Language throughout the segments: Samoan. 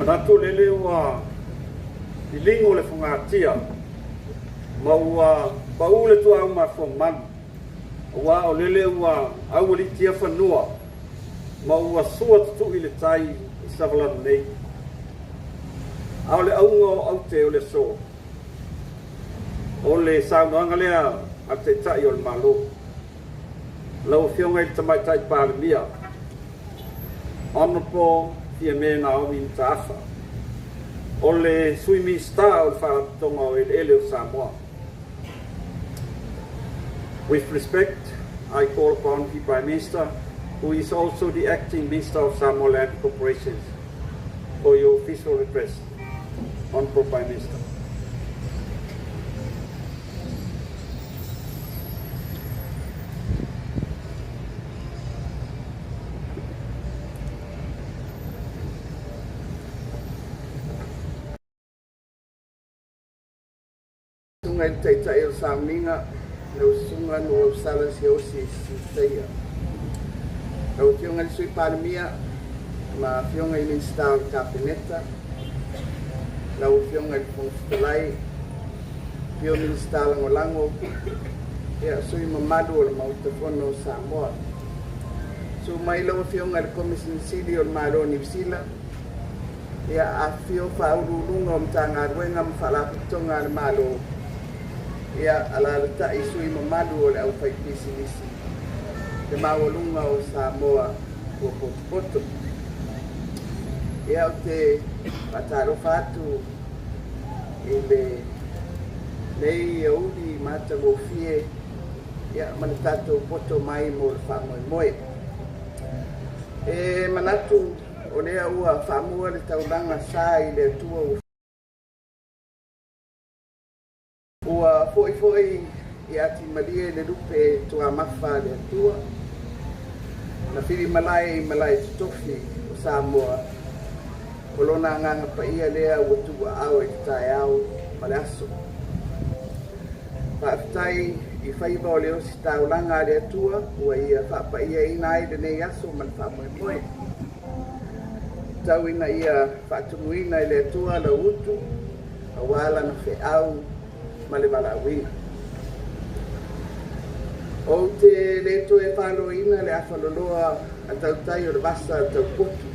Manatu lele ua liligo le fogatia ma ua pau le tuaau mafuamalu, aua o lele ua aualiitia fanua ma ua sua tutui le tai i Savalalo nei. A o le auga o aute o le aso, o le saunoaga lea a le Taitai o le Malo, lau Afioga i le Tamaitai Palemia, Honourable Fiame Naomi Mataafa, o le Sui Minisita o le Faalapotopotoga o Eleele o Samoa. With respect, I call upon the Prime Minister, who is also the Acting Minister of Samoa Land Corporations, for your official address. Honourable Prime Minister. Susuga i le Taitai o le Sauniga, lau Susuga Nuuausala Siaosi Sitaia. Lau Afioga i le Sui Palemia ma Afioga i Minisita o le Kapeneta, lau Afioga i le Fofoga Fetalai, afio Minisita Lagolago, ia sui usufono mamalu o le Maota Fono o Samoa. Susu mai lau Afioga i le Komesina Sili o le Malo o Niu Sila, ia afifio Faauluuluga o Matagaluega ma Faalapotopotoga a le Malo, ia alaalatai sui usufono mamalu o le aufaipisinisi, le maualuga o Samoa ua potopoto. Ia, ou te faatalofa atu i lenei aoauli matagofie, ia, ma le tatou poto mai mo le faamoemoe. E manatu o lea ua faamua le taulaga sa i le Atua ua foi foi i atimalie le lupe tuamafa a le Atua, na filimalae i malae totofi o Samoa, o lona agaga paia lea ua tuuaao i le taeao ma le aso. Faafetai i faiva o le ositaulaga a le Atua ua ia faapaiaina ai lenei aso ma le faamoemoe. Tau ina ia faatumuina e le Atua lau utu, aua lana feau ma le valaauina. Ou te le toe faloina le afaloloa a tautai o le vasa taupotu,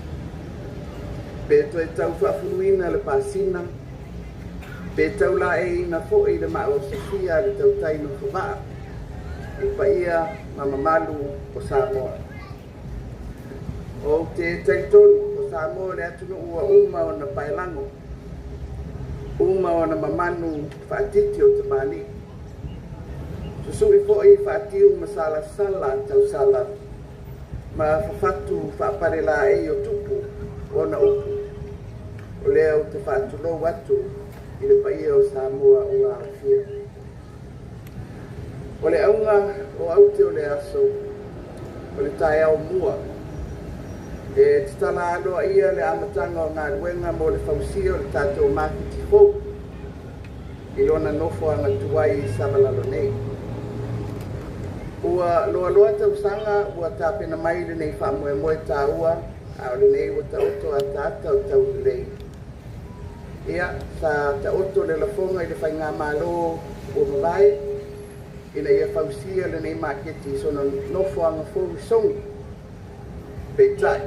pe toe tau faafuluina le pasina, pe tau laeiina foi le maaosofia a le tautai nofovaa i paia ma mamalu o Samoa. Ou te talitonu o Samoa le atunuu ua uma ona paelago, uma ona mamanu faatiti o tamalii. Susui foi faatiu ma salasala tausala ma fafatu faapalelaei o tupu ona upu. O lea ou te faatulou atu i le paia o Samoa ua aofia. O le auga o aute o le aso, o le taeao mua, e tatala aloaia le amataga o galuega mo le fausia o le tatou maketi fou i lona nofoaga tuai i Savalalo nei. Ua loaloa tausaga ua tapena mai lenei faamoemoe taua, a o lenei ua taoto ataata o taulelei. Ia, sa taoto le lafoga i le faigamalo ua mavae ina ia fausia lenei maketi i sona nofoaga fou i Sogi. Peitai,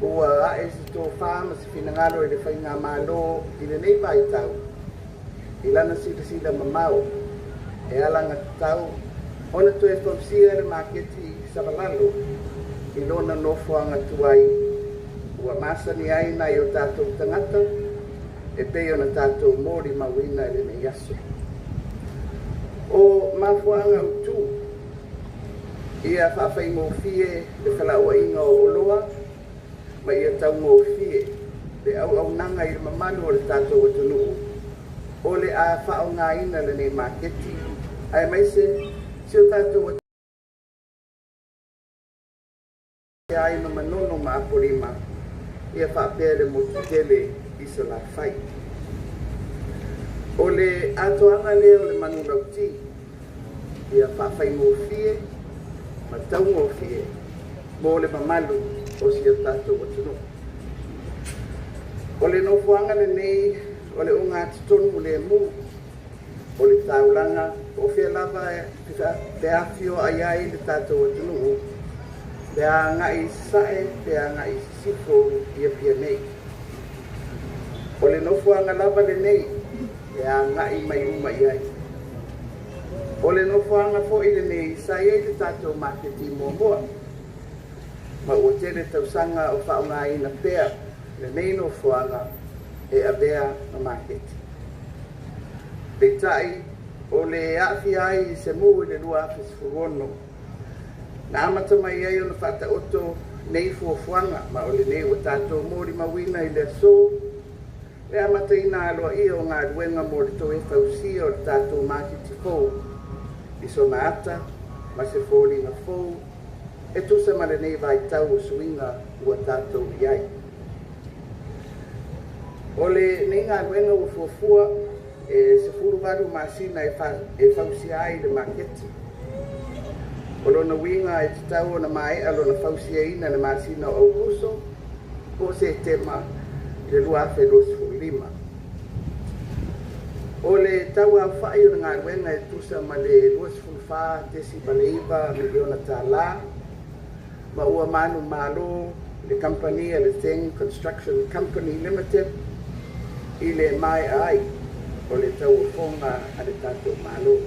ua ae se tofa ma se finagalo i le faigamalo i lenei vaitau i lana silasila mamao e alagatatau ona toe fausia le maketi Savalalo i lona nofoaga tuai ua masani ai nai o tatou tagata e pei ona tatou molimauina i lenei aso. O mafuaaga autu ia faafaigofie le felauaiga o oloa ma ia taugofie le auaunaga i le mamalu o le tatou atunuu o le a faaaogaina lenei maketi aemaise si o tatou ai ma Manono ma Apolima, ia faapea le motu tele i Salafai. O le atoaga lea o le manulauti ia faafaigofie ma taugofie mo le mamalu o si o tatou atunuu. O le nofoaga lenei o le ogatotonu lemu o le taulaga po o fea lava e feafioai ai le tatou atunuu, pe agai i sasae pe agai i sisifo i Apia nei. O le nofoaga lava lenei e agai mai uma i ai. O le nofoaga foi lenei sa i ai le tatou maketi muamua, ma ua tele tausaga o faaaogaina pea lenei nofoaga e avea ma maketi. Peitai, o le aafia ai i se mu i le 2016, na amata mai ai ona faataoto nei fuafuaga, ma o lenei ua tatou molimauina i le aso, le amataina aloaia o galuega mo le toe fausia o le tatou maketi fou i sona ata ma se foliga fou e tusa ma lenei vaitau o suiga ua tatou i ai. O lenei galuega ua fuafua e 18 masina e fausia ai le maketi. O lona uiga e tatau ona maea lona fausiaina i le masina o Aokuso po o Setema i le 2025. O le tau aofai o le galuega e tusa ma le $24.9 miliona tala, ma ua manumalo le kamupani a le Zeng Construction Company Limited i le maea ai o le tauofoga a le tatou Malo.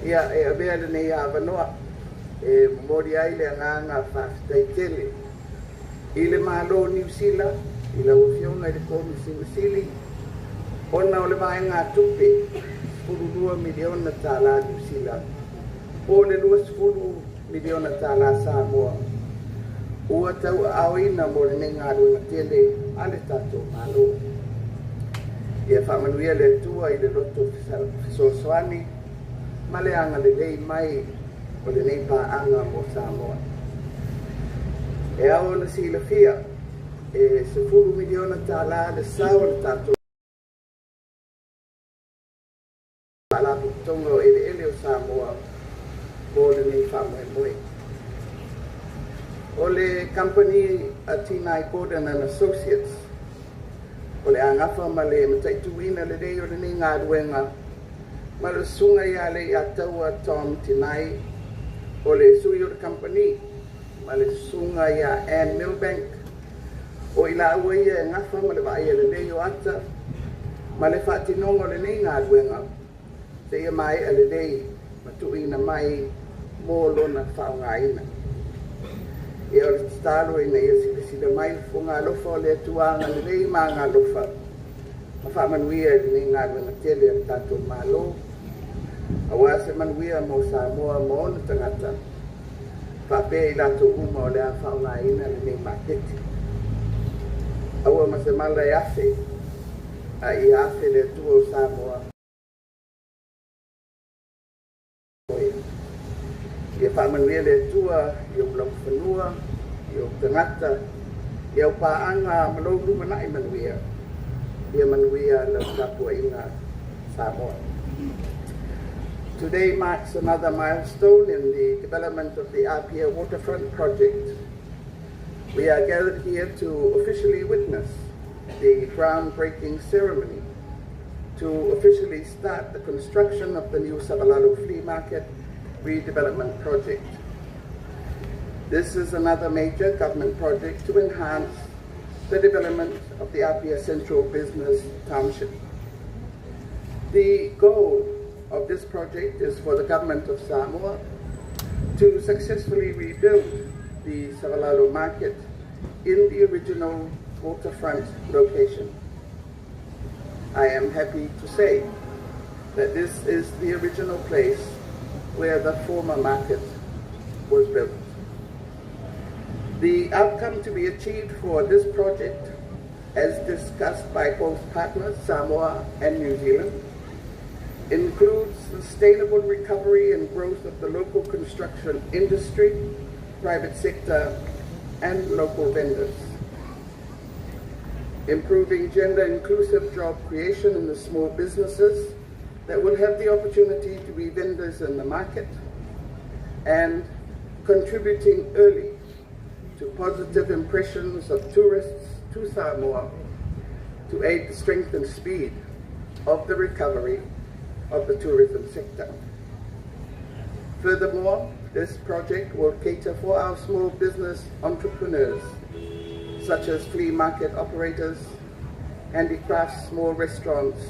Ia, e avea lenei avanoa e momoli ai le agaga faafetai tele i le Malo o Niu Sila i lau Afioga i le Komesina Sili, ona o le vaegatupe $12 miliona tala Niu Sila po o le $20 miliona tala Samoa ua tauaaoina mo lenei galuega tele a le tatou Malo. Ia faamanuia le Atua i le loto fesoasoani ma le agalelei mai o lenei paaga mo Samoa. E ao ona silafia e $10 miliona tala le sao o le tatou Faalapotopotoga o Eleele o Samoa mo lenei faamoemoe. O le kamupani a Tinai Gordon and Associates o le a gafa ma le mataituina lelei o lenei galuega, ma le susuga ia Leiataua Tom Tinai o le sui o le kamupani, ma le susuga ia Ann Milbank, o i laua ia e gafa ma le vaaia lelei o ata ma le faatinoga o lenei galuega seia maea lelei ma tuuina mai mo lona faaaogaina. Ia, o le tatalo ina ia silasila mai le fofoga o le Atua agalelei ma agalofa ma faamanuia i lenei galuega tele a le tatou Malo, aua se manuia mo Samoa ma ona tagata, faapea i latou uma o le a faaaogaina lenei maketi. Aua ma se mala e afe, a ia afe le Atua o Samoa. Ia faamanuia le Atua i ou laufanua, i ou tagata, i au paaga ma lou lumanai manuia. Ia manuia lau tapuaiga Samoa. Today marks another milestone in the development of the Apia Waterfront Project. We are gathered here to officially witness the groundbreaking ceremony to officially start the construction of the new Savalalo Flea Market redevelopment project. This is another major government project to enhance the development of the Apia Central Business Township. The goal of this project is for the government of Samoa to successfully rebuild the Savalalo market in the original waterfront location. I am happy to say that this is the original place where the former market was built. The outcome to be achieved for this project, as discussed by both partners, Samoa and New Zealand, includes sustainable recovery and growth of the local construction industry, private sector, and local vendors. Improving gender-inclusive job creation in the small businesses that will have the opportunity to be vendors in the market, and contributing early to positive impressions of tourists to Samoa to aid the strength and speed of the recovery of the tourism sector. Furthermore, this project will cater for our small business entrepreneurs, such as flea market operators, handicrafts, small restaurants,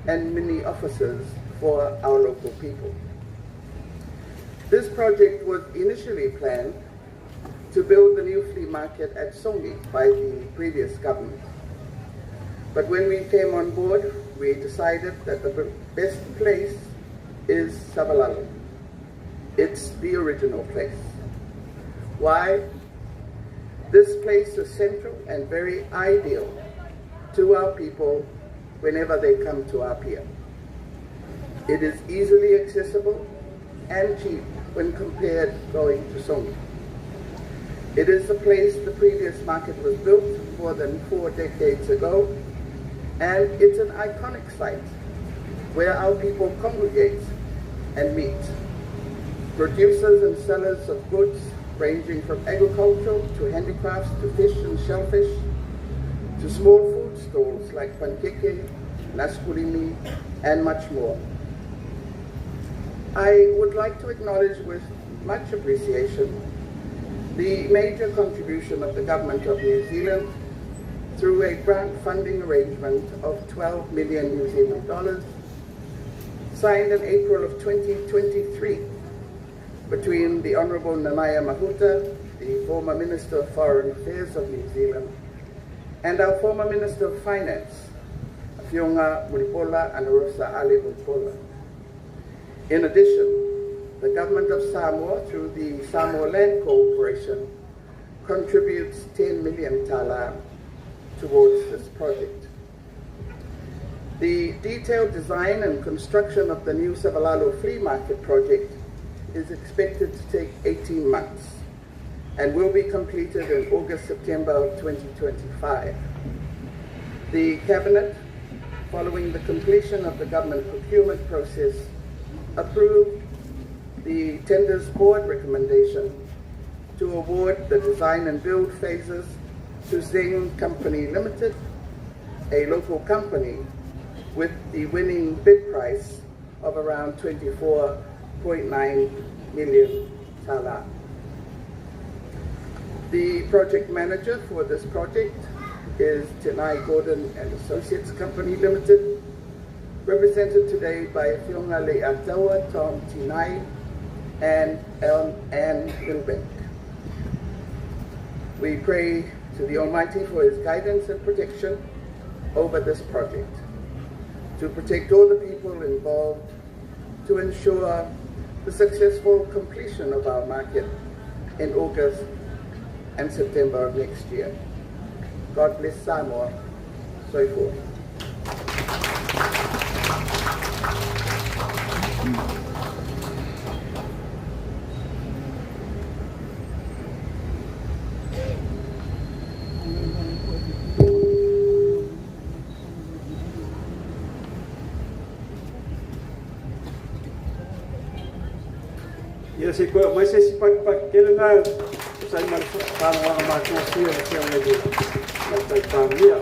and mini offices for our local people. This project was initially planned to build the new flea market at Sogi by the previous government. But when we came on board, we decided that the best place is Savalalo. It's the original place. Why? This place is central and very ideal to our people whenever they come to Apia. It is easily accessible and cheap when compared going to Sogi. It is the place the previous market was built more than 4 decades ago, and it's an iconic site where our people congregate and meet. Producers and sellers of goods ranging from agricultural to handicrafts to fish and shellfish to small food stalls like pankeke, naskulimi, and much more. I would like to acknowledge with much appreciation the major contribution of the Government of New Zealand through a grant funding arrangement of 12 million New Zealand dollars signed in April of 2023 between the Honourable Nanaia Mahuta, the former Minister of Foreign Affairs of New Zealand, and our former Minister of Finance, Afioga Mulipola Anarosa Ale Mulipola. In addition, the Government of Samoa, through the Samoa Land Corporation, contributes 10 million tala towards this project. The detailed design and construction of the new Savalalo Flea Market project is expected to take 18 months and will be completed in August, September of 2025. The Cabinet, following the completion of the government procurement process, approved the Tenders Board recommendation to award the design and build phases to Zing Company Limited, a local company with the winning bid price of around 24.9 million tala. The project manager for this project is Tenai Gordon and Associates Company Limited, represented today by Afioga Leiataua Tom Tinai and Ann Milbank. We pray to the Almighty for his guidance and protection over this project, to protect all the people involved, to ensure the successful completion of our market in August and September of next year. God bless Samoa. So forth. Ia se koe mai se isi pakipaki tele na tusa ai ma le saunoaga matagofie a le Afioga i le Tamaitai Palemia.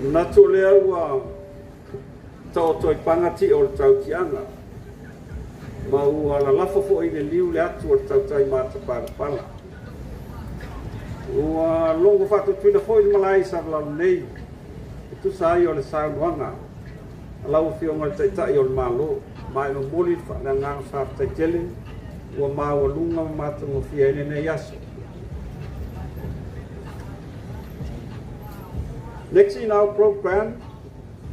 Manatu o lea ua taoto ai paga ti'a o le tautiaga ma ua lalafo fo'i i le liu le atu o le tautai matapalapala. Ua logo faatuatuina foi le malae i Savalalo nei e tusa ai o le saunoaga a lau Afioga i le Taitai o le Malo, ma e momoli le agaga faafetai tele ua maualuga ma matagofie ai lenei aso. Next in our program,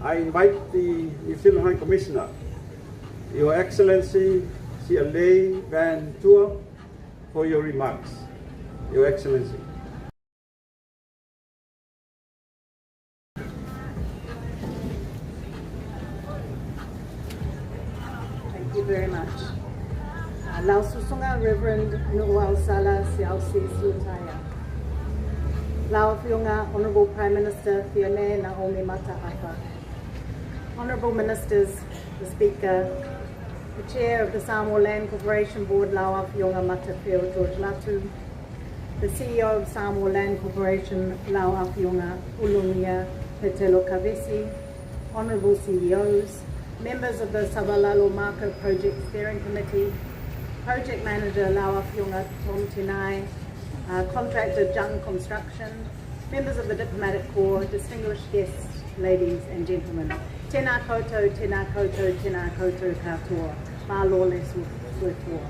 I invite the New Zealand High Commissioner, Your Excellency Sialei Van Tua, for your remarks. Your Excellency. Thank you very much. Lau Susuga Reverend Nu'uau Sala Siaosi Sutaia. Lau Afioga Honorable Prime Minister Fiame Naomi Mata'afa. Honorable Ministers, the Speaker, The Chair of the Samoa Land Corporation Board, Lau Afioga Matafeo George Latu, the CEO of Samoa Land Corporation, Lau Afioga Ulugia Petelo Kavesi, Honourable CEOs, members of the Savalalo Market Project Steering Committee, Project Manager Lau Afioga Tom Tinai, Contractor Jung Construction, members of the Diplomatic Corps, distinguished guests, ladies and gentlemen. Tēnā koutou, tēnā koutou, tēnā koutou katoa. Malo le soifua.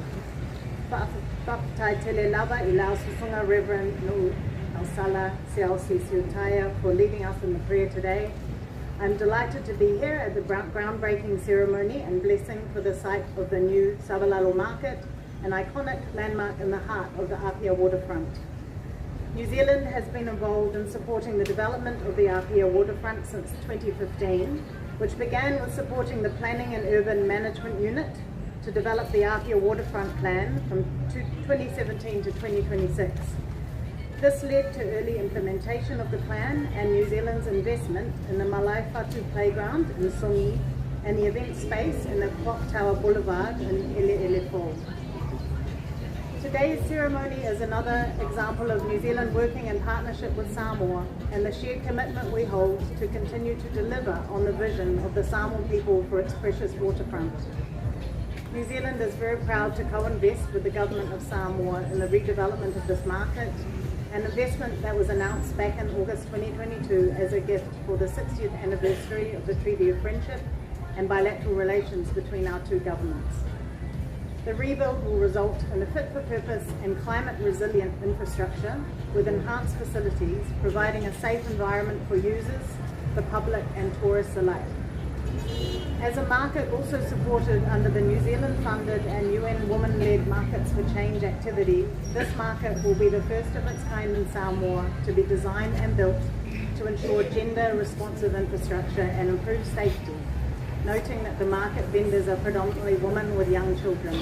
Faafetai tele lava i lau susuga Reverend Nuuausala Siaosi Siutaia for leading us in the prayer today. I'm delighted to be here at the groundbreaking ceremony and blessing for the site of the new Savalalo Market, an iconic landmark in the heart of the Apia waterfront. New Zealand has been involved in supporting the development of the Apia waterfront since 2015, which began with supporting the Planning and Urban Management Unit to develop the Apia waterfront plan from 2017 to 2026. This led to early implementation of the plan and New Zealand's investment in the Malaefatu Playground in Sogi and the event space in the Clock Tower Boulevard in Eleele Falls. Today's ceremony is another example of New Zealand working in partnership with Samoa and the shared commitment we hold to continue to deliver on the vision of the Samoan people for its precious waterfront. New Zealand is very proud to co-invest with the government of Samoa in the redevelopment of this market, an investment that was announced back in August 2022 as a gift for the 60th anniversary of the Treaty of Friendship and bilateral relations between our two governments. The rebuild will result in a fit-for-purpose and climate-resilient infrastructure with enhanced facilities, providing a safe environment for users, the public and tourists alike. As a market also supported under the New Zealand-funded and UN Women-led Markets for Change activity, this market will be the first of its kind in Samoa to be designed and built to ensure gender-responsive infrastructure and improve safety, noting that the market vendors are predominantly women with young children.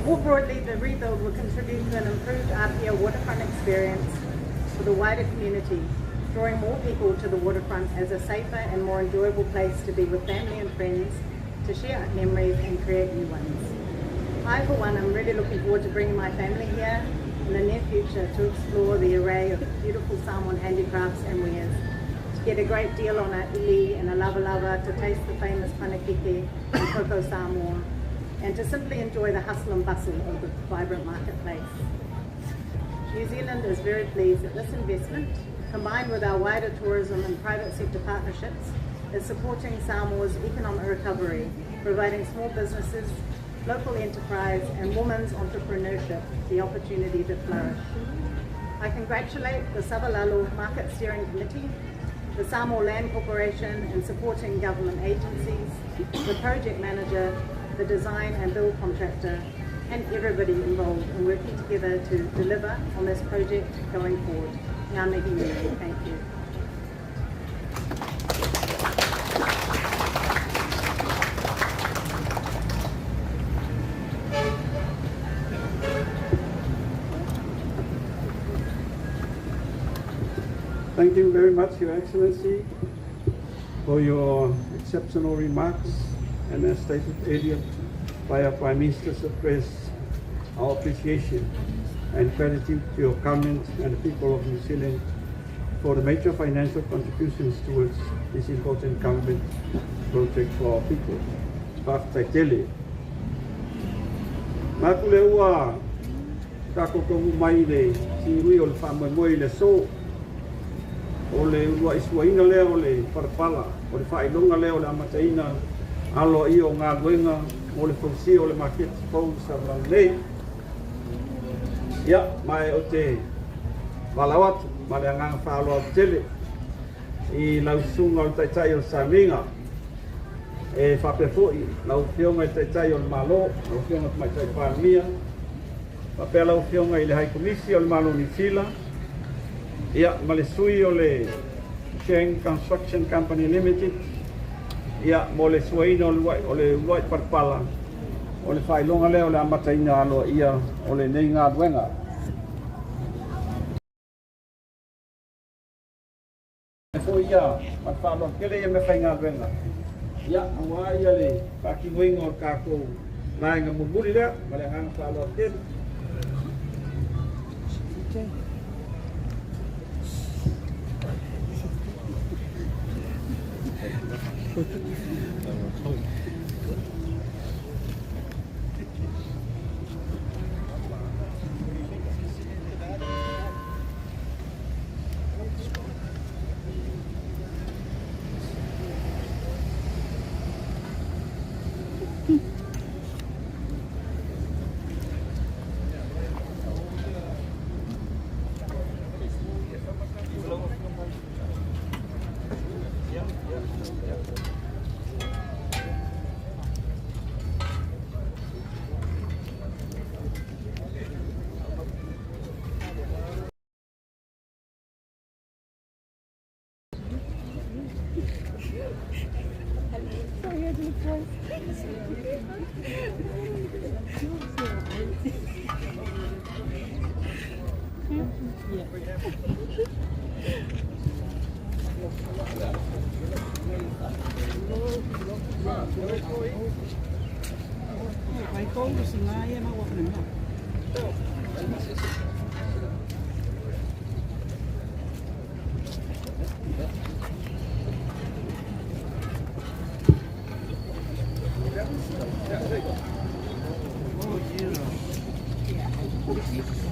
More broadly, the rebuild will contribute to an improved Apia waterfront experience for the wider community, drawing more people to the waterfront as a safer and more enjoyable place to be with family and friends, to share memories and create new ones. I, for one, am really looking forward to bringing my family here in the near future to explore the array of beautiful Samoan handicrafts and wares, to get a great deal on a ili and a lava lava, to taste the famous panakeke and cocoa Samoa, and to simply enjoy the hustle and bustle of the vibrant marketplace. New Zealand is very pleased that this investment, combined with our wider tourism and private sector partnerships, is supporting Samoa's economic recovery, providing small businesses, local enterprise and women's entrepreneurship the opportunity to flourish. I congratulate the Savalalo Market Steering Committee, the Samoa Land Corporation and supporting government agencies, the project manager, the design and build contractor, and everybody involved in working together to deliver on this project going forward. Ngā mihi nui. Thank you. Thank you very much, Your Excellency, for your exceptional remarks and as stated earlier by our Prime Minister's address, our appreciation and gratitude to your government and the people of New Zealand for the major financial contributions towards this important government project for our people. Faafetai tele. Manatu lea ua tatou taunuu mai i le siui o le faamoemoe i le aso. O le uluai suaina lea o le palapala, o le faailoga lea o le amataina aloaia o galuega mo le fausia o le maketi fou i Savalalo nei. Ia, ma ou te valaau atu ma le agaga faaaloalo tele i lau susuga o le Taitai o le Samiga, e faapea foi lau Afioga i le Taitai o le Malo, lau Afioga i le Tamaitai Palemia, faapea lau Afioga i le Hai Komisi o le Malo o Niu Sila, ia, ma le sui o le Cheng Construction Company Limited, ia, mo le suaina o le uluai palapala o le faailoga lea o le amataina aloaia o lenei galuega. E foi ia ma le faaaloalo tele ia meafaigaluega Ia, aua ia le faatinoina o le tatou vaega mulimuli lea, ma le agaga faaaloalo tele.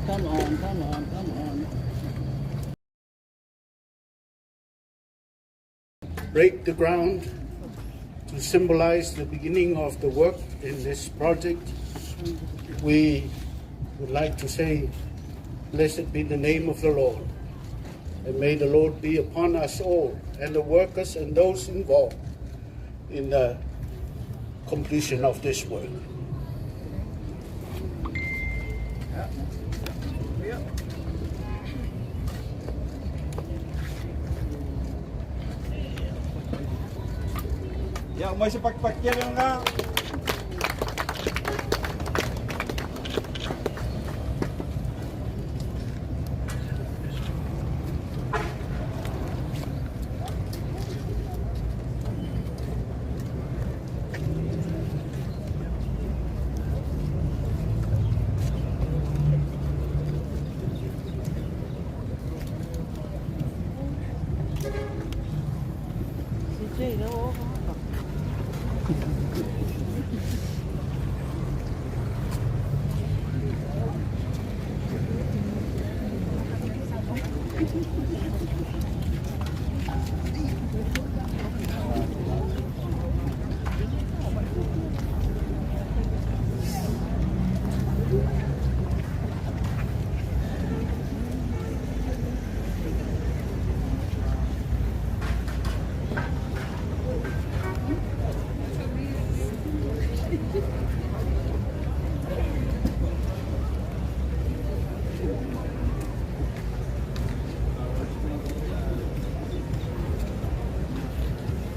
Come on, come on, come on. Break the ground to symbolize the beginning of the work in this project. We would like to say, blessed be the name of the Lord, and may the Lord be upon us all, and the workers and those involved in the completion of this work. Ia, mai se pakipaki tele lena.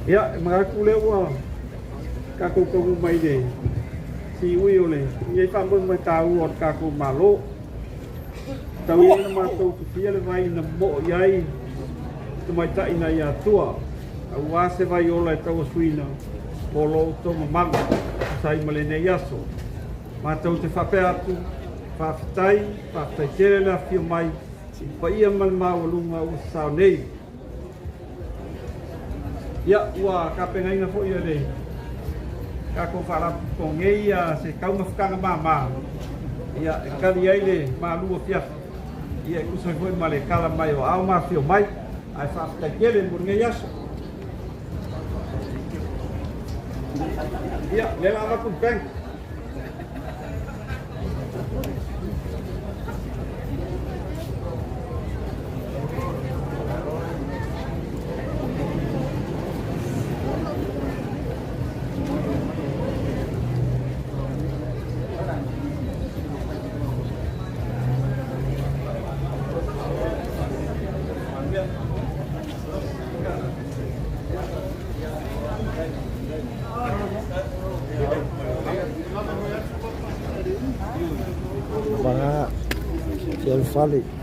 Ia, e manatu lea ua tatou taunuu mai i le siui o lenei faamoemoe taua o le tatou Malo. Tau ia ina matou tufia le vai na momo'o i ai tamaitai nai Atua, aua se vai ola e tauasuina mo lo outou mamalu e tusa ai ma lenei aso. Matou te faapea atu, faafetai, faafetai tele le afifio mai i le paia ma le maualuga ua sasao nei. Ia, ua tapenaina foi e le tatou Faalapotopotoga nei se taumafataga mama, ia, e tali ai le malu afiafi, ia, e tusa ai foi ma le tala mai o aao ma afio mai, ae faafetai tele mo lenei aso. Ia, lea la avatu le bank. Vagā, te alufale.